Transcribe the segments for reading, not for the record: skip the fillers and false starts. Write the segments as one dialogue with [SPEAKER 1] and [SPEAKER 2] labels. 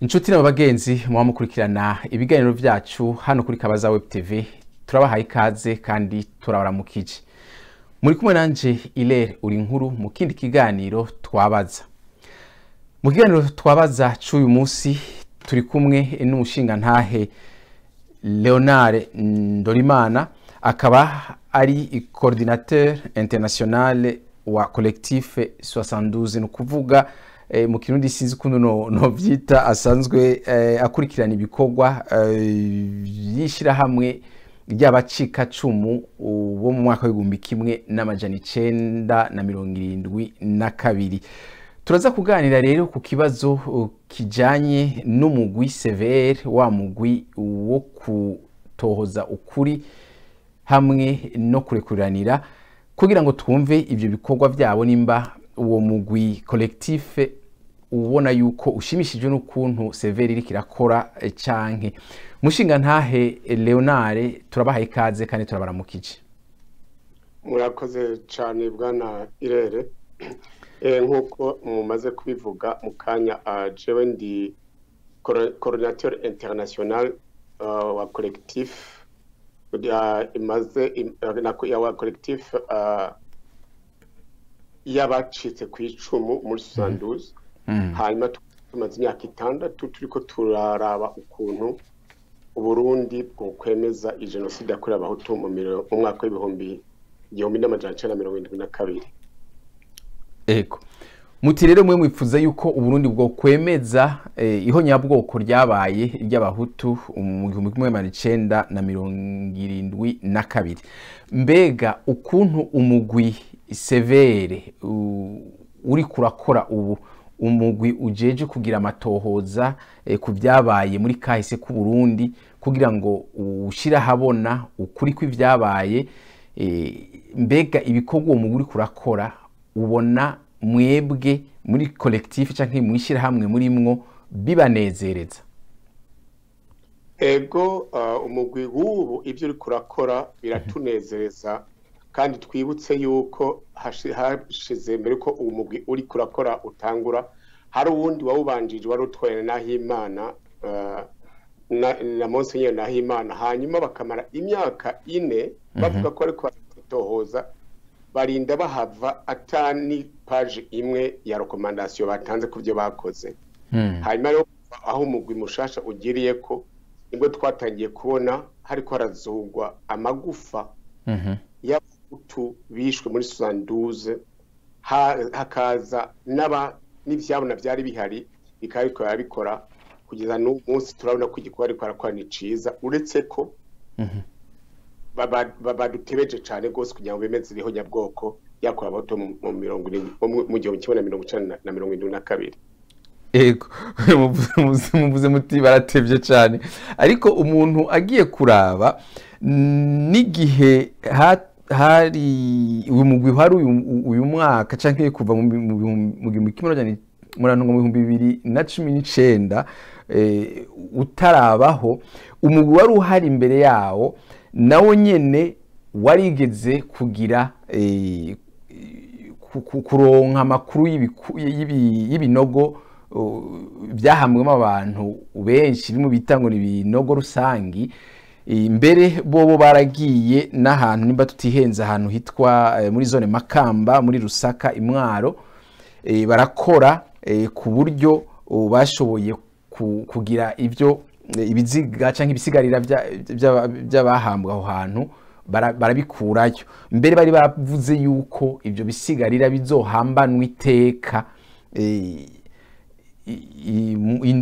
[SPEAKER 1] Inshuti n'abagenzi muba mukurikirana ibiganiro vyacu hano kuri Kabaza Web TV, turabahaye ikaze kandi turabaramukije. Muri kumwe nanje Ilere uri nkuru mu kindi kiganiro twabaza. Mu kiganiro twabaza c'uyu munsi turi kumwe n'umushingantahe Leonard Ndorimana, akaba ari coordinateur international wa Collectif 72, ni ukuvuga mu Kirundi sinzi ukuntu no vyita, asanzwe akurikirana ibikorwa vy'ishirahamwe ry'abacikacumu bo mu mwaka w'1972. Turaza kuganira rero ku kibazo kijanye n'umugwi CVR, wa mugwi wo kutohoza ukuri hamwe no kurekuranira, kugira ngo twumve ivyo bikorwa vyabo, nimba uwo mugwi Collectif ubona yuko ushimishijwe n'ukuntu CVR iriko irakora canke. Mushingantahe Leonard, turabahaye ikaze kandi turabaramukije.
[SPEAKER 2] Murakoze cyane, bwana Irere. Nk'uko mumaze kubivuga mu kanya, jewe ndi coordinateur international wa Collectif imaze wa Collectif y'abacitse ku icumu muri 72. Hanyuma tumaze imyaka 6 turiko turaraba ukuntu Uburundi bwokwemeza ijenoside yakorewe Abahutu mu mwaka w'1972.
[SPEAKER 1] Ego. Muti rero mwe mwifuza yuko Uburundi bwo kwemeza ihonyabwoko ryabaye ry'Abahutu mu 1972. Mbega ukuntu umugwi CVR uri kurakora ubu, umugwi ujeje kugira amatohoza ku byabaye muri kahise k'u Burundi kugira ngo ushira habona ukuri kw'ivyabaye, mbega ibikorwa uwo mugwi uri kurakora ubona mwebwe muri Collectif canke mwishira hamwe murimwo bibanezereza?
[SPEAKER 2] Ego, umugwi w'ubu ibyo uri kurakora biratunezereza, kandi twibutse yuko hashize mbere ko uwo mugwi uri kurakora utangura, hari uwundi wawubanjije wari utwaye Nahimana, na Monseigneur Nahimana, hanyuma bakamara imyaka 4 bavuga ko ariko baratohoza, barinda bahava atani page imwe ya recommandation batanze ku byo bakoze. Hanyuma rero aho umugwi mushasha ugiriye ko nibwo twatangiye kubona hariko harazugwa amagufa y'Abahutu bishwe muri 72, hakaza n'aba n'ivyabona vyari bihari bikaba biriko barabikora kugeza n'uyu munsi. Turabona ko igikorwa ariko arakora ni ciza, uretse ko badutebeje cane gose kugira ngo bemeze ihonyabwoko yakorewe Abahutu mu 70, mu 1972.
[SPEAKER 1] Ego, muvuze muti baratevye cane, ariko umuntu agiye kuraba n'igihe hari uyu mugwi hari uyu mwaka canke kuva mu 2019 utarabaho, umugwi wari uhari imbere yawo nawo nyene warigeze kugira kuronka amakuru y'ibinogo byahambwemo abantu benshi, bimwe bita ngo ni ibinogo rusangi. Mbere bobo baragiye n'ahantu, nimba tutihenze, ahantu hitwa muri zone Makamba muri Rusaka Imwaro, barakora ku buryo bashoboye kugira ivyo ibiziga canke ibisigarira by'abahambwe aho hantu barabikurayo. Mbere bari bavuze yuko ivyo bisigarira bizohambanwa iteka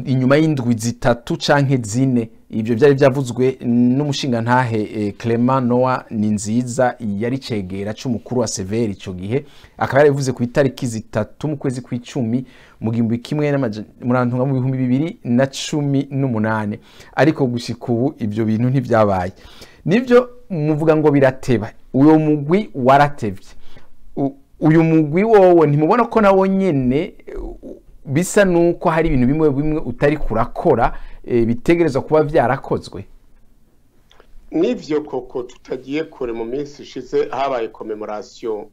[SPEAKER 1] inyuma y'indwi 3 canke 4. Ibyo byari byavuzwe n'umushingantahe Clement Noah Ninziza, yari cegera c'umukuru wa CVR ico gihe, akaba yarabivuze ku itariki 3 mu kwezi kw'icumi mu 2018. Ariko gushika ubu ivyo bintu ntivyabaye. Nivyo muvuga ngo birateba, uyo mugwi waratevye. Uyu mugwi wowe ntimubona ko nawo nyene bisa nuko hari ibintu bimwe bimwe utari kurakora bitegerezwa kuba vyarakozwe?
[SPEAKER 2] Nivyo koko, tutagiye kure, mu minsi ishize habaye commémoration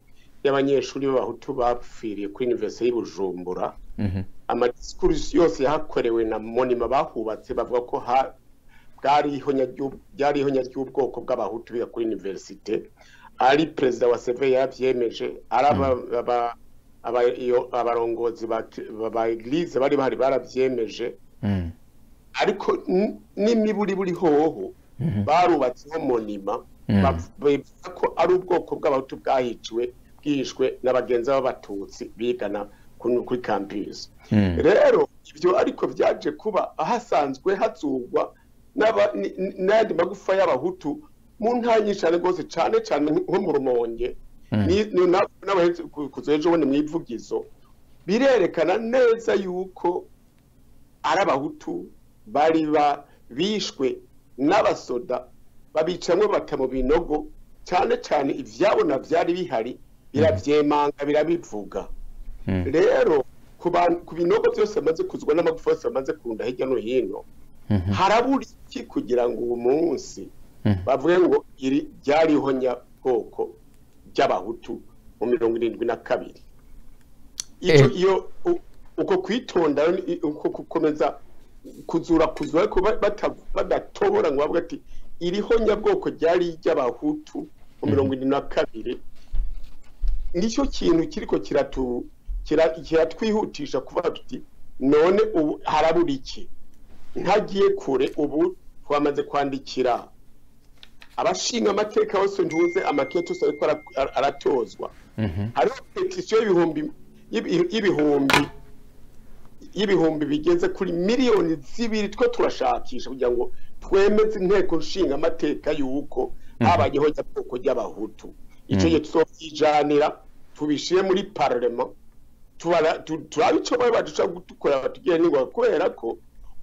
[SPEAKER 2] y'abanyeshuri b'Abahutu bapfiriye kuri Université y'i Bujumbura. Amadisikuru yose yahakorewe na monument bahubatse bavuga ko bwari ihonya ry'ubwoko bw'abahutu biga kuri université, ari perezida wa CVR yaravyemeje, ari abarongozi ba église bari bahari baravyemeje. Ariko n'imiburiburi hoho barubatseho monument bavuga ko ari ubwoko bw'abahutu bwahiciwe bwishwe n'abagenzi b'abatutsi bigana kuri campus. Rero ibyo ariko byaje kuba ahasanzwe hazugwa n'ayandi magufa y'abahutu mu ntara nyinshi cyane rwose, cyane cyane nko mu Rumonge n'abahetse kuza ejo bundi mw'ivugizo, birerekana neza yuko ari abahutu bari bishwe n'abasoda babicamwe bata mu binogo, cyane cyane ivyabona vyari bihari biravyemanga birabivuga. Rero ku binogo byose bamaze kuzwa n'amagufa yose bamaze kurunda hirya no hino, harabura iki kugira ngo uwo munsi bavuge ngo iri ryariho nyabwoko ry'abahutu mu 72? Iyo uko kwitonda, uko gukomeza kuzura ariko badatobora ngo bavuge ati iriho nyabwoko ryari ry'abahutu mu 72, nicyo kintu kiriko kiratwihutisha kuvuga tuti none ubu harabura iki? Ntagiye kure, ubu twamaze kwandikira abashinga amateka bose, ntuze amakete yose ariko aratozwa. Hariho pétition y'ibihumbi bigeze kuri 2 miliyoni, two turashakisha kugira ngo twemeze inteko nshinga amateka yuko habayeho nyabwoko ry'abahutu. Ico gihe tuzovyijanira tubishire muri parlement, turabe ico baba badushaka gutukora batugire n'ingoga, kubera ko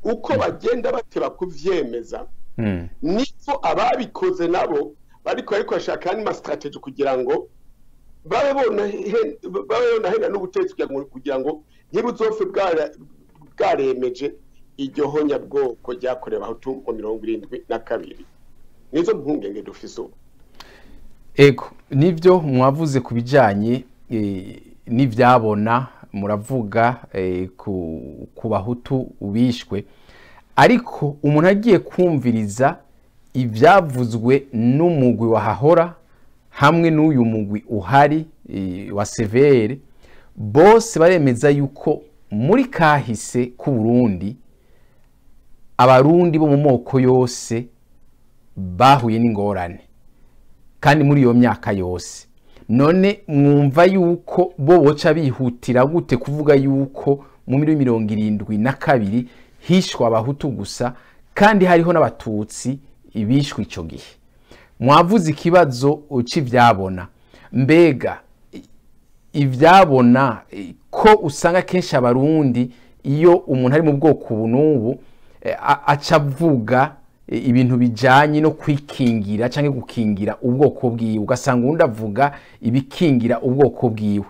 [SPEAKER 2] uko bagenda bateba kuvyemeza niko ababikoze nabo bariko bashaka andi ma stratégies kugira ngo babe bonahena n'ubutegetsi, kugira ngo ntibuzopfe bwaremeje iryo honyabwoko ryakorewe abahutu mu 72. Nizo mpungenge dufise ubu.
[SPEAKER 1] Ego, nivyo mwavuze ku bijanye n'ivyabona, muravuga ku bahutu bishwe, ariko umuntu agiye kumviriza ivyavuzwe n'umugwi wahahora hamwe n'uyu mugwi uhari wa CVR, bose baremeza yuko muri kahise k'u Burundi abarundi bo mu moko yose bahuye n'ingorane, kandi muri iyo myaka yose. None mwumva yuko bo boca bihutira gute kuvuga yuko mu muri 72 hishwe abahutu gusa kandi hariho n'abatutsi bishwe ico gihe? Mwavuze ikibazo c'ivyabona. Mbega ivyabona ko usanga kenshi abarundi iyo umuntu ari mu bwoko ubu n'ubu aca avuga ibintu bijanye no kwikingira canke gukingira ubwoko bwiwe, ugasanga uwundi avuga ibikingira ubwoko bwiwe,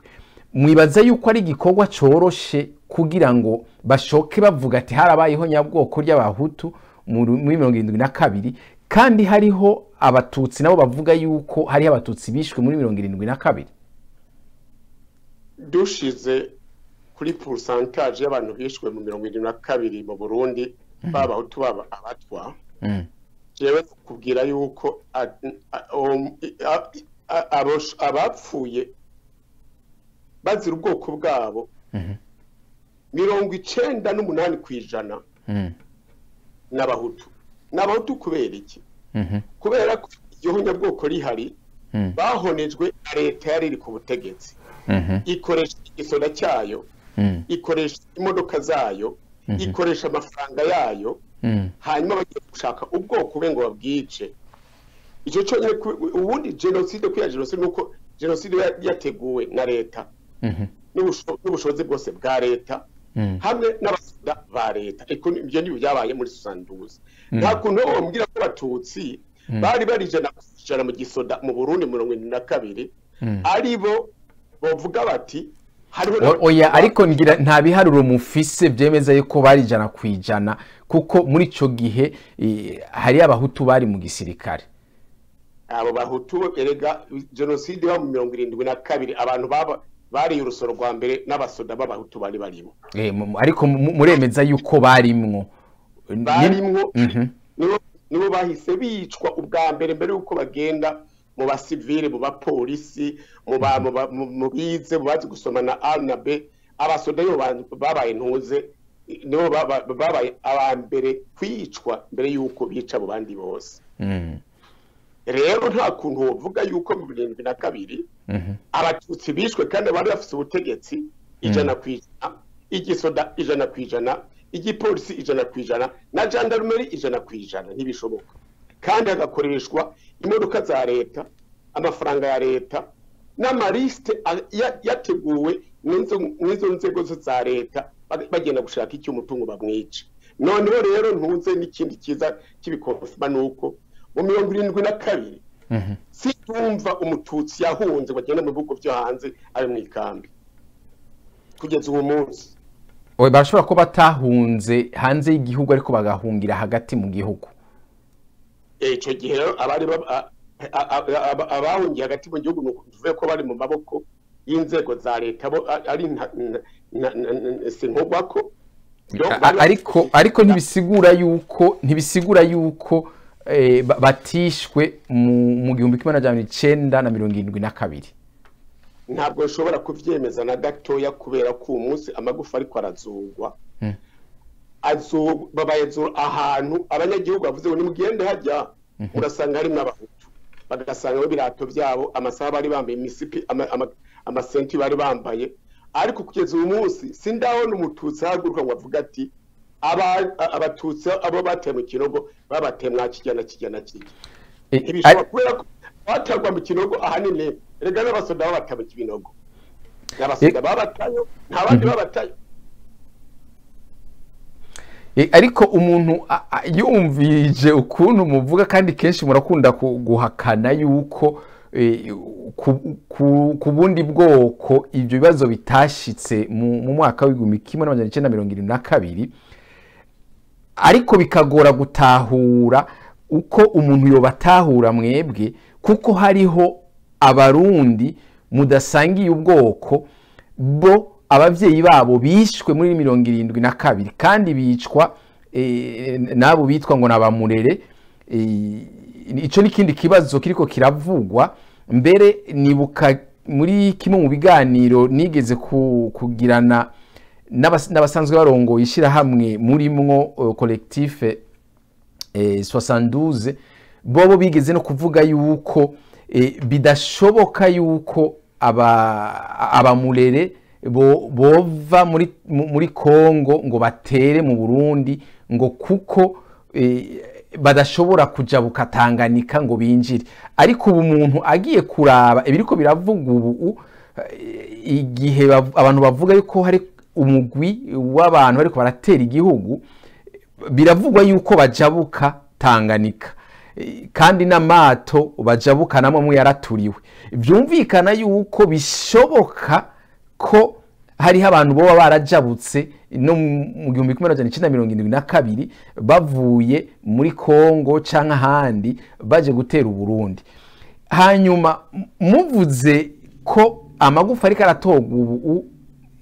[SPEAKER 1] mwibaza yuko ari igikorwa coroshe kugira ngo bashoke bavuga ati harabayeho nyabwoko ry'abahutu muri 72, kandi hariho abatutsi nabo bavuga yuko hariho abatutsi bishwe muri 72?
[SPEAKER 2] Dushize kuri pourcentage y'abantu bishwe mu 72 mu Burundi, baba abahutu baba abatwa, jewe kubwira yuko abapfuye bazira ubwoko bwabo, 98% n'abahutu. N'abahutu kubera iki? Kubera ko iryo honyabwoko rihari, bahonejwe na leta yari iri ku butegetsi, ikoresha igisoda cyayo, ikoresha imodoka zayo, ikoresha amafaranga yayo, hanyuma bagiye gushaka ubwoko bwe ngo babwice. Icyo cyonyine, ubundi jenoside, kwiya jenoside nuko jenoside yateguwe na leta n'ubushobozi bwose bwa leta hamwe n'abasoda ba leta. Eko ibyo ni byabaye muri 72. Nta kuntu wombwira ko abatutsi bari bari 100% mu gisoda mu Burundi 72 ari bo bovuga bati hariho
[SPEAKER 1] Oya, ariko ngira nta biharuro mufise vyemeza yuko bari 100%, kuko muri ico gihe hari abahutu bari mu gisirikare.
[SPEAKER 2] Abo bahutu, erega jenoside yo mu 72 abantu baba Bari urusoro rwa mbere n'abasoda b'abahutu bari barimo.
[SPEAKER 1] Ariko muremeza yuko barimwo?
[SPEAKER 2] Barimwo, nibo bahise bicwa ubwa mbere, mbere yuko bagenda mu basivile, mu bapolisi, mu bize, mu bazi gusoma na A na B. Abasoda yo babaye ntuze, nibo babaye aba mbere kwicwa mbere yuko bica abo bandi bose. Rero nta kuntu wovuga yuko mu 72 abatutsi bishwe kandi bari bafise ubutegetsi 100%, igisoda 100%, igipolisi 100% na gendarmerie 100%. Ntibishoboka. Kandi hagakoreshwa imodoka za leta, amafaranga ya leta n'amaliste yateguwe n'izo nzego za leta, bagenda gushaka icyo umutungo bamwica. Noneho rero ntuze n'ikindi kiza kibikofuma nuko mu 72 situmva umututsi yahunze bagenda mu bihugu byo hanze ari mu ikambi kugeza uwo munsi.
[SPEAKER 1] Oye, barashobora ko batahunze hanze y'igihugu ariko bagahungira hagati mu gihugu.
[SPEAKER 2] Ico gihe rero abari abahungiye hagati mu gihugu nukuvuye ko bari mu maboko y'inzego za leta, bo ari sinkogwako.
[SPEAKER 1] Ariko ntibisigura yuko batishwe mu 1972.
[SPEAKER 2] Ntabwo nshobora kuvyemeza na gatoya, kubera ko umunsi amagufa ariko arazugwa, babayazura ahantu abanyagihugu bavuze ngo nimugende hajya, urasanga harimo abahutu, bagasanga ibirato byabo, amasaha bari bambaye, imisipi, amasenti bari bambaye. Ariko kugeza uyu munsi sindabona umututsi ahaguruka ngo avuge ati abatutsi abo bateye mu kinogo babatemwa kijya na kijya na kijya. Ntibishobora, kubera ko baterwa mu kinogo ahanini rega n'abasoda babata mu kinogo, n'abasoda babatayo, nta bandi babatayo.
[SPEAKER 1] Ariko umuntu yumvije ukuntu muvuga, kandi kenshi murakunda guhakana yuko ku bundi bwoko ibyo bibazo bitashitse mu mwaka w'1972, ariko bikagora gutahura uko umuntu yobatahura mwebwe, kuko hariho abarundi mudasangiye ubwoko bo abavyeyi babo bishwe muri 72, kandi bicwa nabo bitwa ngo nabamurere. Ico nikindi kibazo kiriko kiravugwa. Mbere nibuka muri kimwe mu biganiro nigeze kugirana n'abasanzwe barongoye ishirahamwe murimwo collectif 72, bobo bigeze no kuvuga yuko bidashoboka yuko abamurere bova muri Kongo ngo batere mu Burundi, ngo kuko badashobora kujabuka Tanganyika ngo binjire. Ariko ubu umuntu agiye kuraba ibiriko biravuga ubu, igihe abantu bavuga yuko hari umugwi w'abantu bariko baratera igihugu, biravugwa yuko bajabuka Tanganyika, kandi n'amato bajabuka namwe yaraturiwe. Byumvikana yuko bishoboka ko hariho abantu boba barajabutse no mu 1972 bavuye muri Kongo canke ahandi baje gutera Uburundi. Hanyuma muvuze ko amagufa ariko aratorwa ubu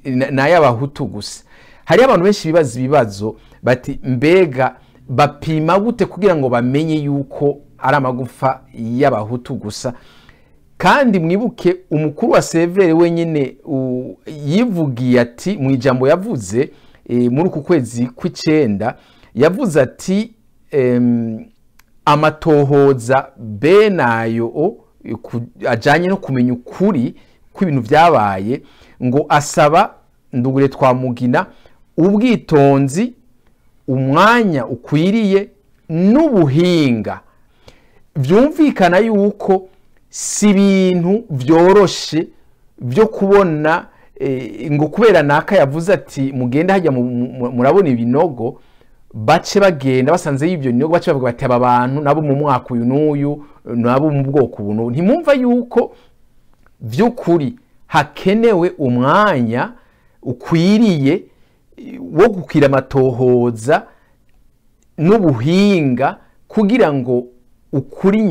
[SPEAKER 1] n'ay'abahutu gusa, hari abantu benshi bibaza ibibazo bati mbega bapima gute kugira ngo bamenye yuko ari amagufa y'abahutu gusa? Kandi mwibuke umukuru wa Severe wenyine yivugiye ati mu ijambo yavuze muri uku kwezi kw'icenda, yavuze ati amatohoza benayo ajanye no kumenya ukuri kw'ibintu vyabaye, ngo asaba Ndugure Twamugina ubwitonzi, umwanya ukwiriye n'ubuhinga. Vyumvikana yuko si ibintu vyoroshe byo kubona ngo kubera naka yavuze ati mugende hajya murabona ibinogo, bace bagenda basanze y'ibyo binogo bace bavuga bati aba bantu nabo mu mwaka uyu n'uyu nabo mu bwoko ubu. Ntimumva yuko vy'ukuri hakenewe umwanya ukwiriye wo gukira amatohoza n'ubuhinga kugira ngo ukuri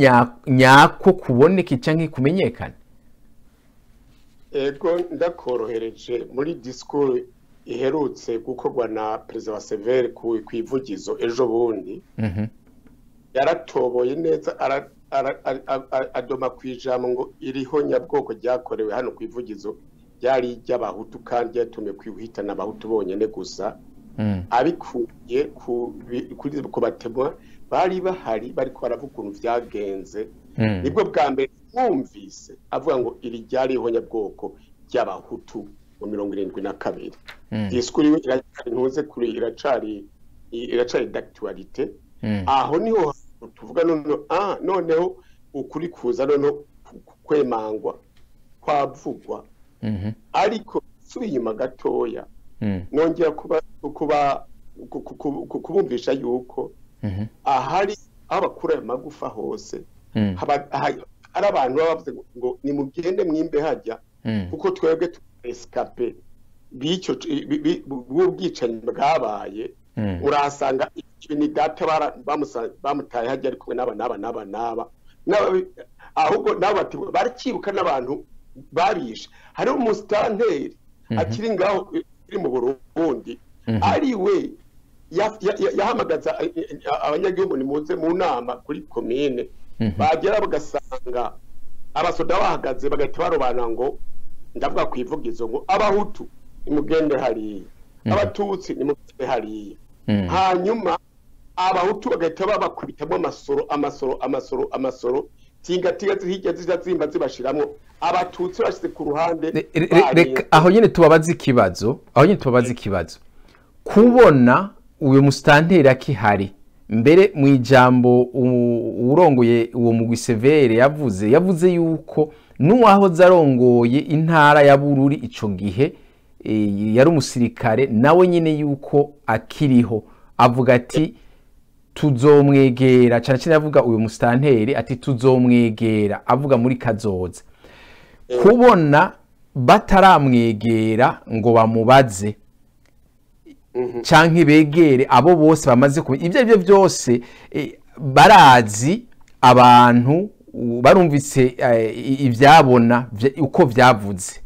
[SPEAKER 1] nyako kuboneke canke kumenyekane?
[SPEAKER 2] Ego, ndakorohereje, muri discours iherutse gukorwa na perezida wa CVR ku ivugizo ejo bundi, yaratoboye neza, adoma ku ijambo ngo iriho nyabwoko ryakorewe hano ku ivugizo ryari iry'abahutu, kandi ryatumye kwihitana abahutu bonyene gusa, abikuye ku batemwa bari bahari bariko baravuga ukuntu vyagenze. Nibwo bwa mbere twumvise avuga ngo iri ryari ihonyabwoko ry'abahutu mu 72. Discours iwe iracari, ntuze kuri, iracari d'actualité. Aho niho tuvuga noneho ukuri kuza noneho kwemangwa kwavugwa. Ariko subiye inyuma gatoya, nongera kuba kubumvisha yuko ahari aho bakura ayo magufa hose hari abantu baba bavuze ngo nimugende mwimbe hajya, kuko twebwe rescapés b'icyo bw'ubwicanyi bwabaye. Urahasanga ni data bamutaye hajya ari kumwe n'aba n'aba n'aba n'aba, ahubwo nabo bati barakibuka n'abantu babishe. Hariho umusitanteri akiri ngaho uri mu Burundi, ari we yahamagaza abanyagihugu nimuze mu nama kuri komine, bagera bagasanga abasoda bahagaze, bagahita barobana ngo, ndavuga ku ivugizo, ngo abahutu nimugende hariya, abatutsi nimugende hariya. Hanyuma abahutu bagahita babakubitamo amasoro, amasoro, amasoro, amasoro, tingatinga hirya zija zimba zibashiramwo, abatutsi bashize ku ruhande.
[SPEAKER 1] Reka aho nyine tubabaze ikibazo, aho nyine tubabaze ikibazo. Kubona uyu musitanteri akihari, mbere mu ijambo urongoye uwo mugwi CVR yavuze yuko n'uwahoze arongoye intara ya Bururi ico gihe, yari umusirikare nawe nyine, yuko akiriho, avuga ati tuzomwegera cyane cyane, avuga uyu musitanteri ati tuzomwegera, avuga muri kazoza. Kubona bataramwegera ngo bamubaze canke begere abo bose bamaze kumenya ibyo aribyo byose, barazi abantu barumvise ivyabona uko vyavuze,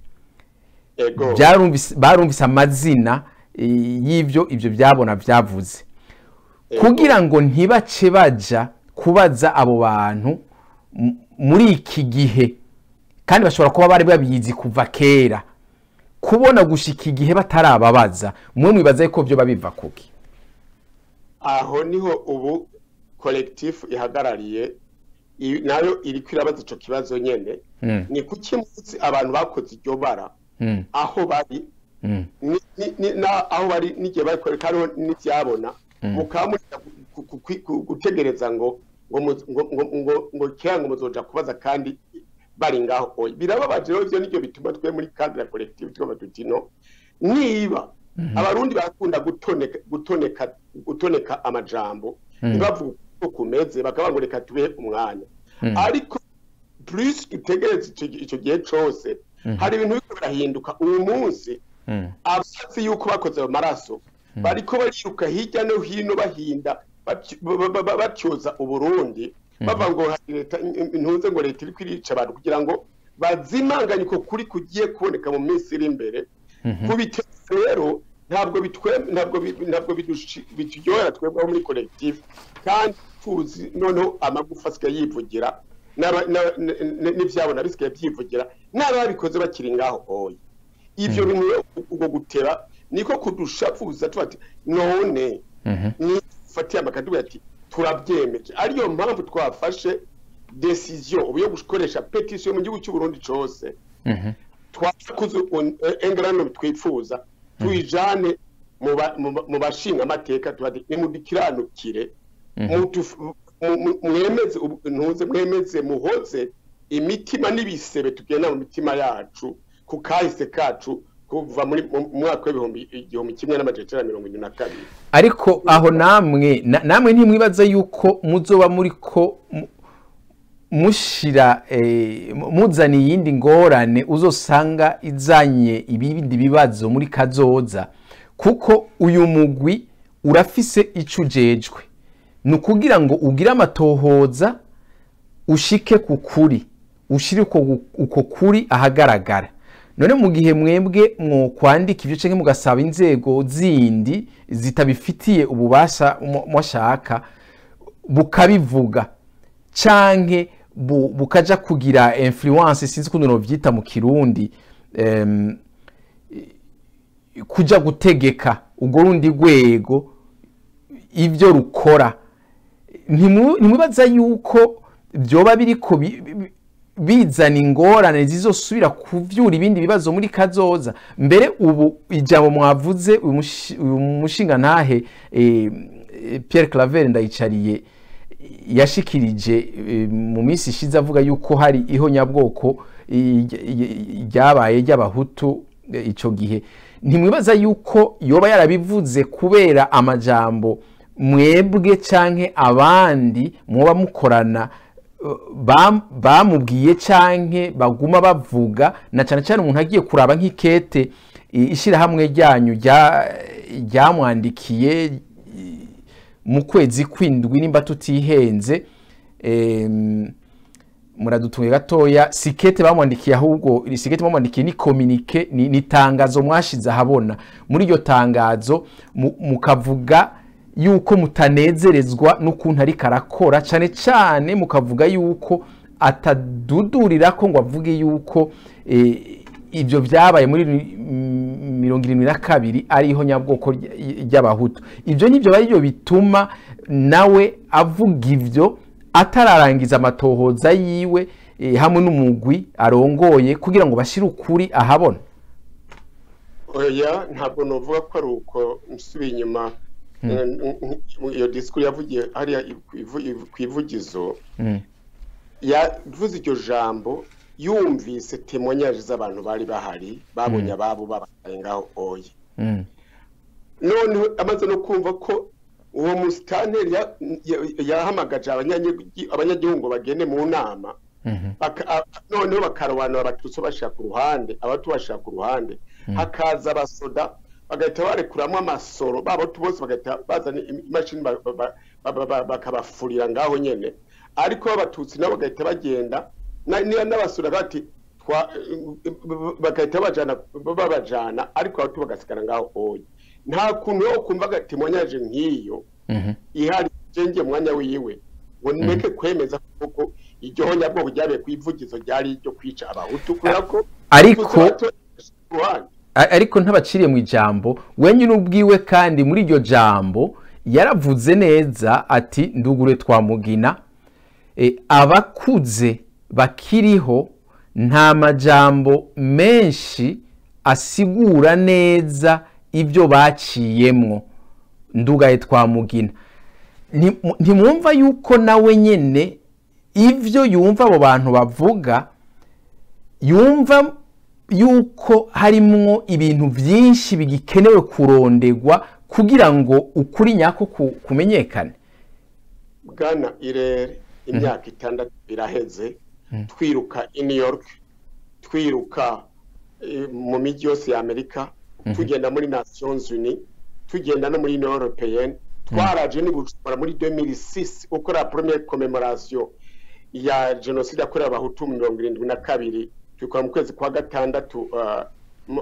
[SPEAKER 1] barumvise amazina y'ivyo ibyo byabona vyavuze, kugira ngo ntibace baja kubaza abo bantu muri iki gihe, kandi bashobora kuba bari babizi kuva kera, kubona gushika igihe batarababaza, mwe mwibaza ko byo babiva kuki?
[SPEAKER 2] Aho niho ubu collectif ihagarariye nayo iriko irabaza ico kibazo nyene: ni kuki munsi abantu bakoze iryo bara aho bari aho bari n'igihe bariko hariho n'ivyabona, mukaba muja gutegereza ngo kera ngo muzoja kubaza kandi bari ngaho? Oya, birababaje rero. Ivyo nivyo bituma twe muri cadre ya collectif twaba tuti no niba abarundi barakunda gutoneka amajambo, ntibavuga uko kumeze, bakavuga ngo reka tubehe umwanya. Ariko plus dutegereza ico gihe cose, hari ibintu biriko birahinduka uyu munsi. Abazi yuko bakoze ayo maraso bariko bariruka hirya no hino, bahinda batyoza Uburundi, bava ngo hari leta ntuze, ngo leta iriko irica abantu, kugira ngo bazimanganye uko kuri kugiye kuboneka mu minsi iri imbere. Kubiteza rero ntabwo bituryohera twebwe abo muri collectif, kandi tuzi noneho amagufa asigaye yivugira, n'ivyabona bisigaye vyivugira, n'ababikoze bakiri ngaho. Oya, ivyo bintu rero, ubwo guteba niko kudushavuza, tuba ati none nifatiye amakaduga ati turabyemeje. Ariyo mpamvu twafashe décision ubu yo gukoresha pétition mu gihugu cy'u Burundi cose. Twakuze engrano twifuza tuyijane mu bashinga amateka, tubati nimudikiranukire, mwemeze ntuze, mwemeze muhoze imitima n'ibisebe tugenda mu mitima yacu ku kahise kacu kuva muri mu mwaka w'1972.
[SPEAKER 1] Ariko aho namwe namwe ntimwibaza yuko muzoba muriko mushira muzana iyindi ngorane uzosanga izanye ibindi bibazo muri kazoza? Kuko uyu mugwi urafise ico ujejwe, ni ukugira ngo ugire amatohoza, ushike ku kuri, ushire uko kuri ahagaragara. None mu gihe mwebwe mwokwandika ibyo canke mugasaba inzego zindi zitabifitiye ububasha mwashaka bukabivuga canke bukaja kugira influence, sinzi ukuntu novyita mu Kirundi, kuja gutegeka urwo rundi rwego ivyo rukora, ntimwibaza yuko vyoba biriko bizana ingorane zizosubira kuvyura ibindi bibazo muri kazoza? Mbere ubu ijambo mwavuze, uyu mushingantahe Pierre Claver Ndayicariye yashikirije mu minsi ishize, avuga yuko hari ihonyabwoko ryabaye ry'Abahutu ico gihe, ntimwibaza yuko yoba yarabivuze kubera amajambo mwebwe canke abandi mwoba mukorana bamubwiye canke baguma bavuga, na cane cane umuntu agiye kuraba nk'ikete ishirahamwe ryanyu ryamwandikiye mu kwezi kw'indwi, nimba tutihenze, muradutunge gatoya, sikete bamwandikiye, ahubwo iri sikete bamwandikiye ni communiqué, ni tangazo mwashize ahabona. Muri iryo tangazo mukavuga yuko mutanezerezwa n'ukuntu ariko arakora, cane cane mukavuga yuko atadudurira ko ngo avuge yuko ibyo vyabaye muri 72 ariho nyabwoko ry'Abahutu. Ibyo nivyo bari byo bituma nawe avuga ivyo atararangiza amatohoza yiwe hamwe n'umugwi arongoye kugira ngo bashire ukuri ahabona.
[SPEAKER 2] Oya, ntabwo novuga ko ari uko. Nsubiye inyuma, iyo discours yavugiye hariya ku Ivugizo, yavuze iryo jambo yumvise témoignages z'abantu bari bahari, babonye ababo babaye ngaho oye. Noneho amaze no kumva ko uwo musitanteri yahamagaje abanyagihugu ngo bagende mu nama, noneho bakarobanura Abatutsi bashira ku ruhande, Abahutu bashira ku ruhande, hakaza abasoda bagahita barekuramwo amasoro, b'Abahutu bose bagahita bazana imashini bakabafurira ngaho nyene, ariko Abatutsi nabo bagahita bagenda n'abasoda bati bagahita babajana, ariko Abahutu bagasigara ngaho oye. Nta kuntu yo kumva témoignage nk'iyo ihari jenge mwanya wiwe ngo ndeke kwemeza koko iryo honyabwoko ryabaye ku Ivugizo ryari iryo kwica Abahutu, kubera ko
[SPEAKER 1] Ariko
[SPEAKER 2] ku ruhande.
[SPEAKER 1] Ariko ntabaciriye mu ijambo, wenyine ubwiwe kandi muri iryo jambo yaravuze neza ati: "Ndugure Twamugina, abakuze bakiriho nta majambo menshi asigura neza ibyo baciyemwo. Ndugaye Twamugina." Ntimwumva yuko nawe nyene ivyo yumva abo bantu bavuga, yumva yuko harimwo ibintu byinshi bigikenewe kurondegwa kugira ngo ukuri nyako kumenyekane?
[SPEAKER 2] Bwana Irere, imyaka 6 iraheze twiruka i New York, twiruka mu mijyi yose ya Amerika, tugenda muri Nations Unies, tugenda no muri Union Européenne. Twaraje ni Bujumbura muri 2006 ukora première commémoration ya génocide yakorewe Abahutu mu 72, tukora mu kwezi kwa gatandatu,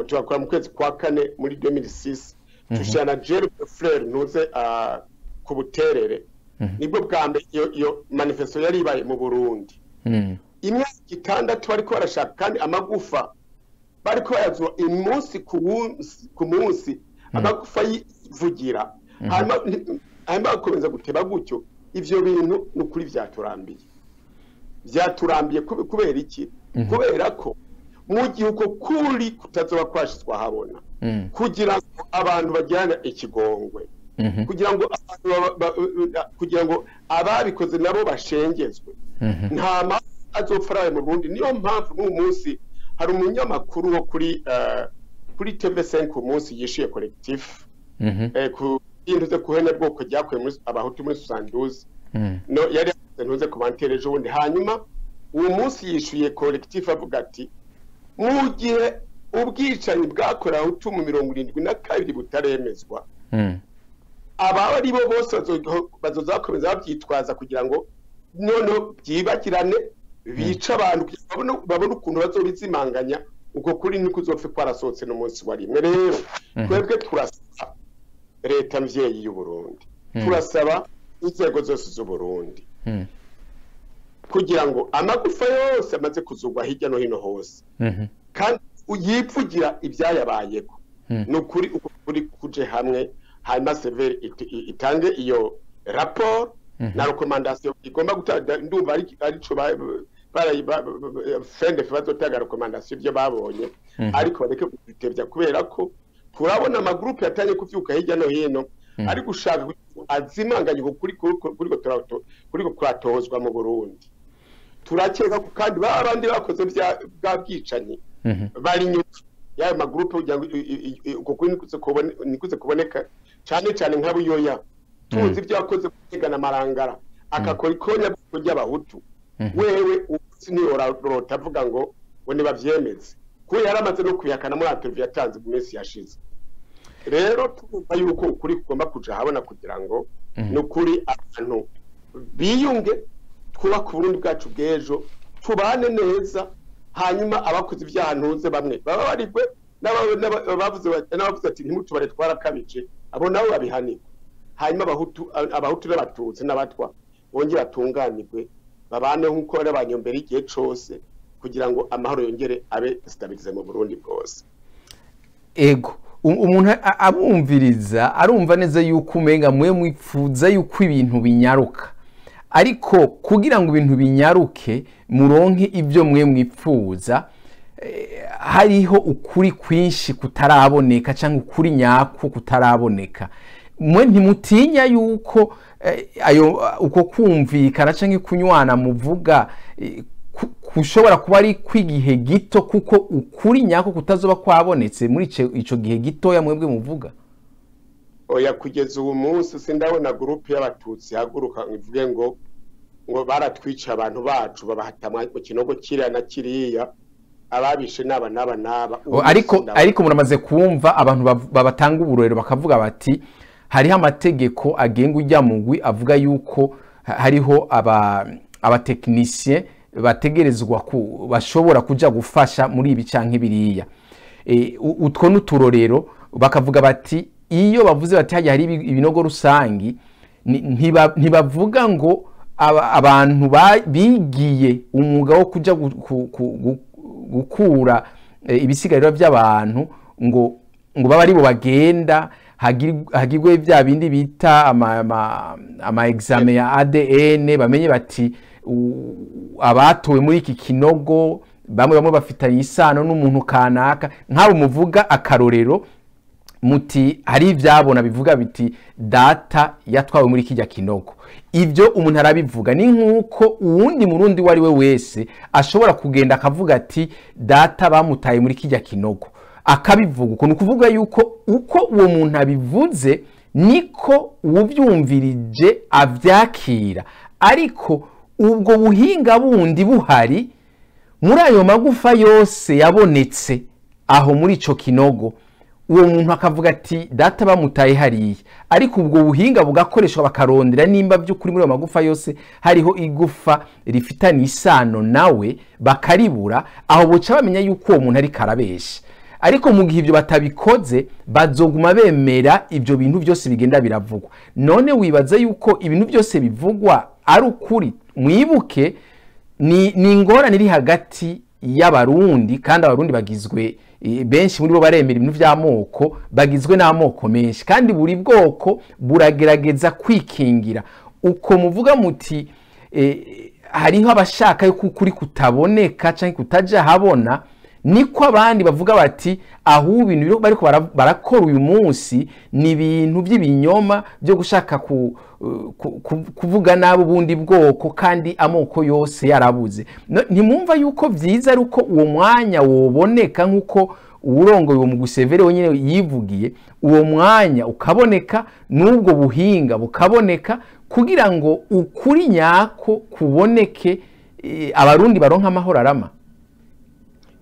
[SPEAKER 2] tukora mu kwezi kwa kane muri 2006, tushana na Gerbe Fleur ntuze ku Buterere. Nibwo bwa mbere iyo manifestation yari ibaye mu Burundi. Imyaka 6 bariko barashaka, kandi amagufa bariko bayazwa umunsi ku munsi, amagufa yivugira, hanyuma bagakomeza guteba gutyo. Ivyo bintu ni ukuri vyaturambiye, vyaturambiye. Kubera iki? Kubera ko mu gihe uko kuri kutazoba kwashizwe ahabona, kugira ngo abantu bagirane ikigongwe, kugira ngo abantu kugira ngo ababikoze nabo bashengezwe, nta mpamvu azopfa araye mu Burundi. Niyo mpamvu n'uyu munsi hari umunyamakuru wo kuri TV5 umunsi yishuye collectif ku bintu ze kuhene bwoko ryakuye muri Abahutu muri 72. No yari yakoze ntuze commentaire ejo bundi, hanyuma uwo munsi yishuye collectif avuga ati: "Mu gihe ubwicanyi bwakorewe Abahutu mu 72 butaremezwa, ababa ari bo bose bazoza bakomeza babyitwaza kugira ngo noneho byibagirane, bice abantu kugira ngo babone ukuntu bazobizimanganya." Uko kuri nikuzopfe kwarasohotse no munsi wa rimwe. Rero twebwe turasaba leta mvyeyi y'u Burundi, turasaba inzego zose z'u Burundi kugira ngo amagufa yose amaze kuzugwa hirya no hino hose kandi uyipfugira ibyayabayeko, nukuri uko kuri kuje hamwe, hanyuma severe itange iyo rapport na recommandation igomba gutanga. Ndumva arico fende bazotanga recommandation ibyo babonye, ariko bareke kubitevya kubera ko turabona amagroupe yatanye kuvyuka hirya no hino ari gushaka azimanganye kuri kuri kuratozwa mu Burundi. Turakeka ko kandi babandi bakoze bwa bwicanyi bari nyuma y'ayo magroupe kugira ngo uko kuri nikuze kuboneka, cyane cyane nka Buyoya tuzi ibyo yakoze kwigana Marangara akakora ikonya ry'abahutu. Wewe siniyorota avuga ngo ngo nibavyemeze, kuko yaramaze no kwihakana muri interview yatanze mu minsi yashize. Rero twumva yuko ukuri kugomba kuja habona kugira ngo nukuri abantu biyunge, twubake Uburundi bwacu bw'ejo, tubane neza, hanyuma abakoze ibyaha ntuze bamwe baba barigwe n'abavuze ati ntimutubare twarakabije, abo nabo babihanirwe, hanyuma abahutu n'abatutsi n'abatwa bongere batunganirwe, babane nk'uko bari abanyombere igihe cose, kugira ngo amahoro yongere abe stabilize mu Burundi bwose.
[SPEAKER 1] Ego, umuntu abumviriza arumva neza yuko umenga mwe mwipfuza yuko ibintu binyaruka, ariko kugira ngo ibintu binyaruke muronke ibyo mwe mwipfuza, hariho ukuri kwinshi kutaraboneka cyangwa ukuri nyako kutaraboneka. Mwe ntimutinya yuko ayo uko kumvikana cyangwa kunywana muvuga kushobora kuba ari kwigihe gito, kuko ukuri nyako kutazoba kwabonetse muri ico gihe gitoya mwebwe muvuga?
[SPEAKER 2] Oya, kugeza ubu munsi sindabona groupe y'abatutsi haguruka ivuge ngo baratwica abantu bacu babahatamwa mu kinogo kiriya na kiriya, ababishe naba naba naba.
[SPEAKER 1] Ariko muramaze kumva abantu babatanga uburorero bakavuga bati hariho amategeko agenga ujya mugwi avuga yuko hariho abatekinisien bategerezwa bashobora kuja gufasha muri ibi canke biriya. Utwo n'uturorero bakavuga bati iyo bavuze bati hajya hari ibinogo rusangi, ntibavuga ngo abantu bigiye umwuga wo kuja gukura ibisigarira by'abantu ngo baba ari bo bagenda hagirwe bya bindi bita ama examen ya ADN, bamenye bati abatowe muri iki kinogo bamwe bafitanye isano n'umuntu kanaka. Nk'abo muvuga akarorero muti hari ivyabona bivuga biti data yatwawe muri kijya kinogo. Ibyo umuntu arabivuga ni nkuko uwundi murundi wari we wese ashobora kugenda akavuga ati data bamutaye muri kijya kinogo, akabivuga. Uko nukuvuga yuko uko uwo muntu abivuze niko uwuvyumvirije avyakira, ariko ubwo buhinga bundi buhari muri ayo magufa yose yabonetse aho muri ico kinogo, uwo muntu akavuga ati data bamutaye hariya, ariko ubwo buhinga bugakoreshwa bakarondera nimba by'ukuri muri ayo magufa yose hariho igufa rifitanye isano nawe bakaribura, aho boca bamenya yuko uwo muntu ari karabesha. Ariko mu gihe ibyo batabikoze bazoguma bemera ibyo bintu byose bigenda biravugwa. None wibaza yuko ibintu byose bivugwa ari ukuri? Mwibuke ni ingorane iri hagati y'abarundi, kandi abarundi bagizwe benshi muri bo baremera ibintu by'amoko, bagizwe n'amoko menshi, kandi buri bwoko buragerageza kwikingira. Uko muvuga muti hariho abashaka yuko ukuri kutaboneka canke kutaja habona, niko abandi bavuga bati aho ibintu bariko barakora uyu munsi ni ibintu by'ibinyoma byo gushaka kuvuga nabo bundi bwoko, kandi amoko yose yarabuze. Ntimwumva yuko vyiza ari uko uwo mwanya woboneka nkuko uwurongoye uwo mugusevere wenyine yivugiye, uwo mwanya ukaboneka n'ubwo buhinga bukaboneka kugira ngo ukuri nyako kuboneke, abarundi baronka amahoro arama.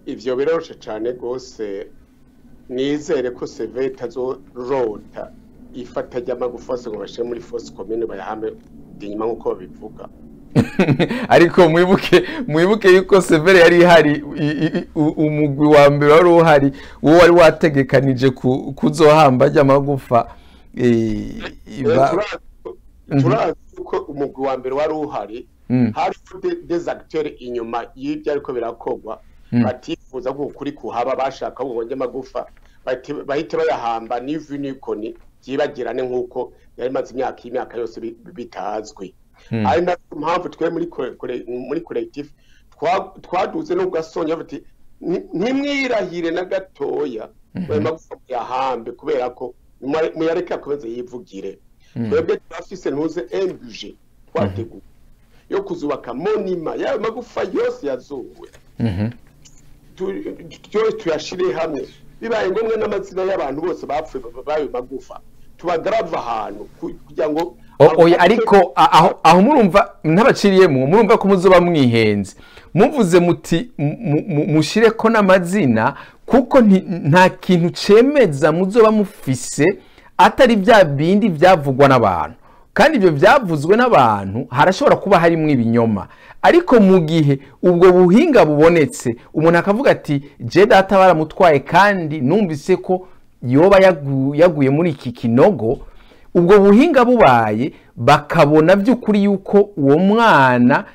[SPEAKER 2] Ivyo biroroshe cane gose. Nizere ko severe itazorota ifata ry'amagufa yose ngo bashire muri fosse commune bayahame inyuma nkuko babivuga.
[SPEAKER 1] Ariko mwibuke yuko severe yari ihari, umugwi wa mbere wari uhari, uwo wari wategekanije kuzohamba ry'amagufa.
[SPEAKER 2] Turazi ko umugwi wa mbere wari uhari, hari des acteurs inyuma y'ibyo ariko birakorwa batifuza ko ukuri kuhaba, bashaka ngo amagufa bahite bayahamba n'ivu n'ikoni byibagirane nk'uko yari imaze imyaka yose bitazwi. Ari nayo mpamvu twe muri collectif twaduze no gasonya bati ntimwirahire na gatoya ayo magufa muyahambe, kubera ko muyareke akomeze yivugire. Twebwe turafise ntuze MBG twateguye yo kuzubaka monima y'ayo magufa yose yazuwe, tuyashire hamwe, bibaye ngombwa n'amazina y'abantu bose bapfuye bayo magufa tubagarava ahantu kugira ngo.
[SPEAKER 1] Oya, ariko aho murumva ntabaciriyemo, murumva ko muzoba mwihenze muvuze muti mushire ko n'amazina, kuko nta kintu cemeza muzoba mufise atari bya bindi byavugwa n'abantu, kandi ibyo byavuzwe n'abantu harashobora kuba harimo ibinyoma. Ariko mu gihe ubwo buhinga bubonetse, umuntu akavuga ati je data baramutwaye kandi numvise ko yoba yaguye muri iki kinogo, ubwo buhinga bubaye bakabona by'ukuri yuko uwo mwana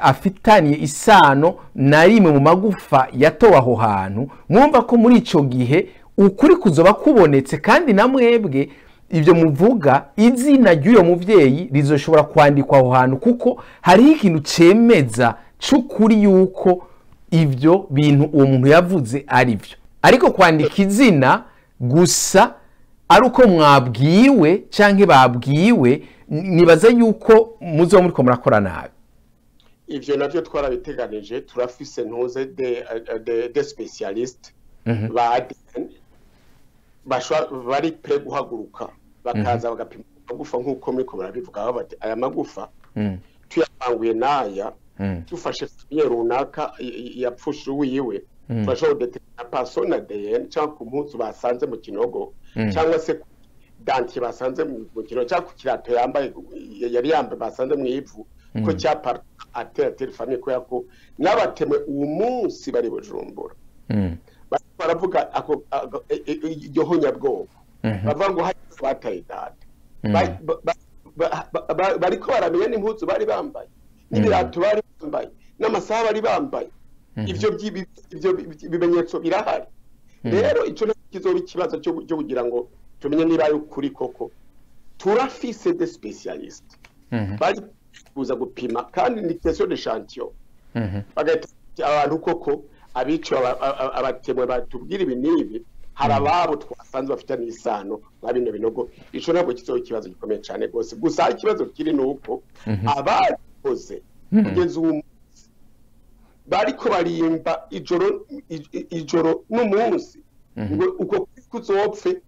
[SPEAKER 1] afitaniye isano na rimwe mu magufa yatowe aho hantu, mwumva ko muri ico gihe ukuri kuzoba kubonetse, kandi na mwebwe ibyo muvuga izina ry'uyo muvyeyi rizoshobora kwandikwa aho hantu, kuko hariho ikintu cemeza c'ukuri yuko ibyo bintu uwo muntu yavuze ari byo. Ariko kwandika izina gusa ari uko mwabwiwe canke babwiwe, nibaza yuko muzoba muriko murakora nabi.
[SPEAKER 2] Ivyo navyo twarabiteganije, turafise ntuze de spécialistes ba ADN bari pre guhaguruka bakaza bagapima amagufa nk'uko muriko murabivuga, bati aya magufa tuyapanguye n'aya, dufashe famille runaka yapfushe uwiwe, turashobora kudetermina par son ADN cyangwa ku mpuzu basanze mu kinogo, cyangwa se dentier basanze mu kinogo, cyangwa ku kirato yambaye yari yambaye basanze mu ivu, ko cyapart à telle famille, kubera ko n'abatemwe uwo munsi bari Bujumbura baravuga ako iryo honyabwoko, bavuga ngo hari bataye data, bariko baramenya n'impuzu bari bambaye n'ibirato bari bambaye n'amasaha bari bambaye. Ivyo bimenyetso birahari. Rero ico kizoba ikibazo cyo kugira ngo tumenye niba ari ukuri koko. Turafise des spécialistes bari kuza gupima, kandi ni question d'échantillon, bagahita abantu koko abico abatemwe batubwira ibi n'ibi, hari ababo twasanze bafitanye isano na bino binogo. Ico ntabwo kizoba ikibazo gikomeye cane rwose. Gusa ikibazo kiri ni uko ababikoze kugeza ubu bariko barimba ijoro n'umunsi ngo uko kuzopfe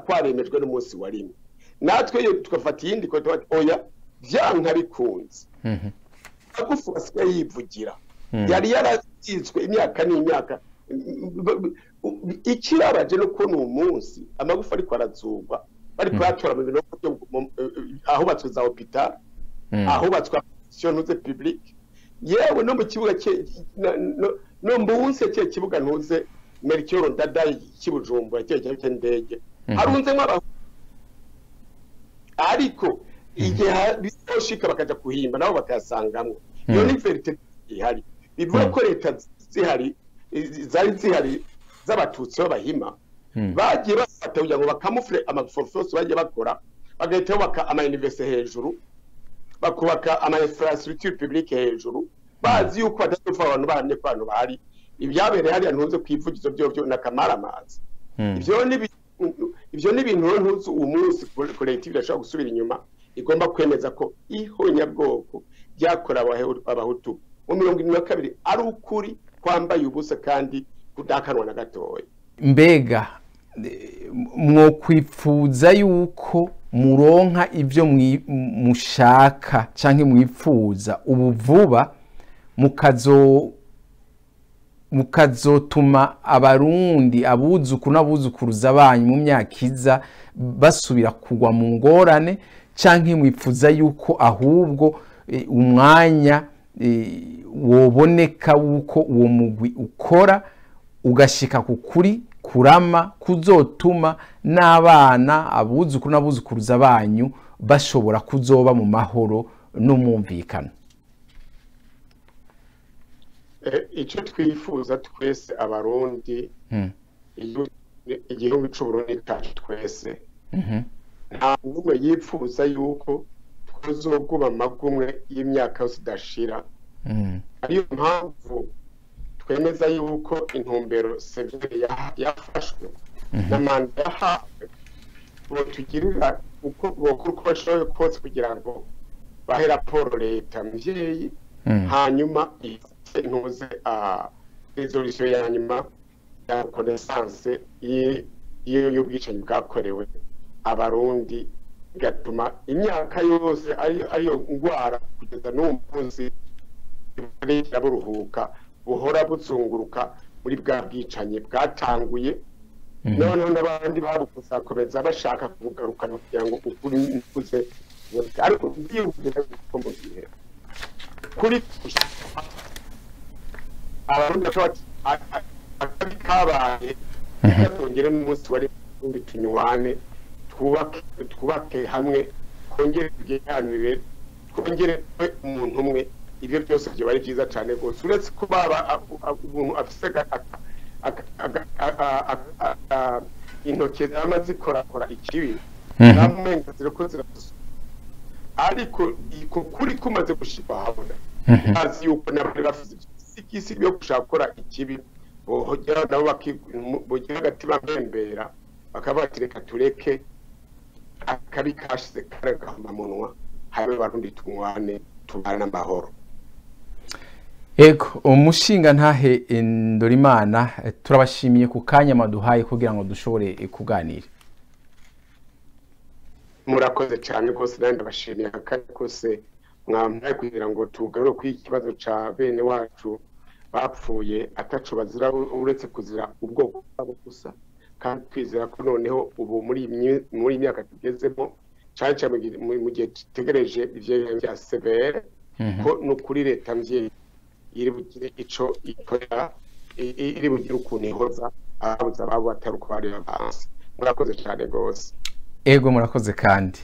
[SPEAKER 2] kwaremejwe n'umunsi wa rimwe, natwe iyo tugafata iyindi ko oya vyanka bikunze magufa asigaye yivugira yari yarazitswe imyaka n'imyaka. Ikirabaje no kubona uwo munsi amagufa ariko arazugwa, bariko bayatora mu binogo ahubatswe za hôpital, ahubatswe ntuze publique, yewe no mu kibuga no mbunse cye kibuga ntuze Melchior Ndadaye cy'Ibujumbura cye cy'indege harunze nk'abahu, ariko igihe bizoshika bakaja kuhimba nabo bakayasangamwo. Iyo ni vérité ihari, bivuga ko leta zihari zari zihari z'abatutsi b'abahima bagiye bafata kugira ngo bakamufure amaforce bagiye bakora, bagahita bubaka ama université hejuru, bakubaka ama infrastructure publique hejuru, bazi yuko badapfa abantu bahamye ko abantu bahari. Ibyabereye hariya ntunze kwivugizo byo na kamaramazi, ivyo ni ibintu ntuzi uwo munsi collective irashobora gusubira inyuma, igomba kwemeza ko ihonyabwoko ryakorewe abahutu mu 72 ari ukuri kwambaye ubusa kandi kudakanwa na gatoya.
[SPEAKER 1] Mbega mwokwipfuza yuko muronka ibyo mushaka canke mwipfuza ubu vuba, mukazotuma abarundi abuzukuru n'abuzukuruza banyu mu myaka iza basubira kugwa mu ngorane, canke mwipfuza yuko ahubwo Umwanya woboneka wuko uwo mugwi ukora ugashika ku kuri kurama kuzotuma n'abana, abuzukuru n'abuzukuruza banyu bashobora kuzoba mu mahoro n'umwumvikano.
[SPEAKER 2] Icyo twifuza twese Abarundi, igihugu c'Uburundi cacu twese, nta n'umwe yipfuza yuko tuzoguma amagumwe y'imyaka yose idashira. Ariyo mpamvu twemeza yuko intumbero CVR yafashwe na manda yahawe, botugirira uko bokora uko bashoboye kose kugira ngo bahe raporo leta mvyeyi, hanyuma ifate ntuze résolution ya nyuma ya reconnaissance y'ubwicanyi bwakorewe Abarundi, bigatuma imyaka yose ariyo ngwara kugeza n'uwo munsi buruhuka, buhora buzunguruka muri bwa bwicanyi bwatanguye. Noneho n'abandi babukuzakomeza bashaka kubugarukana kugira ngo ukuri nikuze, ariko ndiyumvira yuko mu gihe kuri Abarundi bashobora akabi kabaye gatongere n'umunsi wari undi, tunywane, twubake hamwe, twongere tugendanire, twongere tube umuntu umwe. Ibyo byose byoba ari byiza cyane rwose, uretse ko baba umuntu afise intoke zama zikorakora ikibi, namenga ziriko zirasuka, ariko iko kuri kumaze gushikwa habona, azi yuko n'abari bafise isi yo gushaka gukora ikibi bohogera nabo bogira agatima mbembera, bakaba bati reka tureke akabi kashize karagahomamunwa, habe Barundi tunywane, tubane n'amahoro.
[SPEAKER 1] Ego, umushinga ntahe Ndorimana, turabashimiye ku kanya maduhaye kugira ngo dushobore kuganira.
[SPEAKER 2] Murakoze cyane rwose, nanjye ndabashimiye akanya kose mwampaye kugira ngo tugarure kuri iki kibazo ca bene wacu bapfuye ataco bazira uretse kuzira ubwoko bwabo gusa, kandi twizera ko noneho ubu muri iyi myaka tugezemo, cane cane mu gihe dutegereje ivyo vya CVR, ko nukuri leta mvyeyi iri bugire ico ikorera, iri bugire ukuntu ihoza ababuze ababo atari uko bari babanze. Murakoze cyane rwose.
[SPEAKER 1] Ego, murakoze kandi.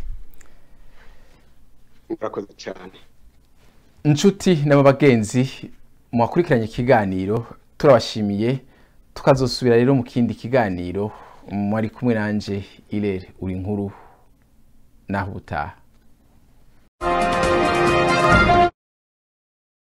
[SPEAKER 2] Murakoze cyane.
[SPEAKER 1] Inshuti n'abagenzi mwakurikiranye ikiganiro, turabashimiye, tukazosubira rero mu kindi kiganiro. Mwari kumwe nanje Irere uri nkuru, naho ubutaha.